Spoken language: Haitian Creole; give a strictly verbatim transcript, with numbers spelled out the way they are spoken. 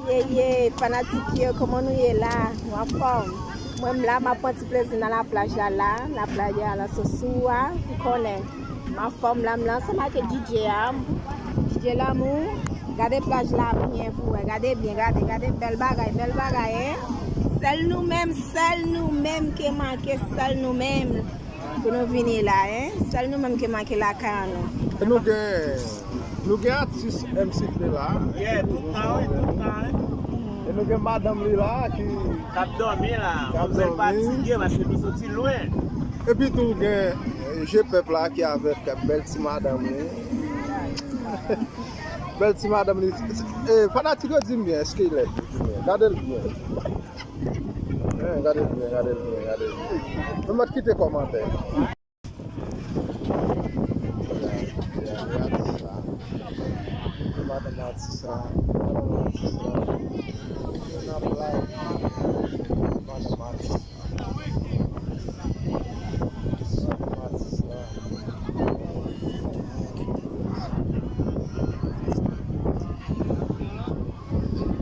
Ye, ye, fanatik yo, kòman nou ye la? Nou anfòm? Mwen, m la, m ap pran ti plezi nan laplaj la, la, laplaj a, nan Sosua, ou konnen. M anfòm la, m la, ansanm ak D J a, D J Lamour. Gade plaj la byen pou wè, gade byen, gade, gade, bèl bagay, bèl bagay, en. Sèl nou menm, sèl nou menm ki manke, sèl nou menm. Pou nou vini la, en. Sèl nou menm ki manke lakay an nou. E nou gen, nou gen atis M C Flay la. Yeah, tout tan, wi, tout tan, wi. E nou gen madanm li la ki k ap dòmi la. K ap dòmi. Manmzèl fatige paske nou soti lwen. Epi tou gen, eh, Je Pèp la ki avèk bèl ti madanm li. Bèl ti madanm li. Eh, fanatik yo di m byen, èske l lèd? Di m byen. Gade l byen. Eh, gade l byen, gade l byen, gade l byen. Nou mèt kite kòmantè. Madanm atis la.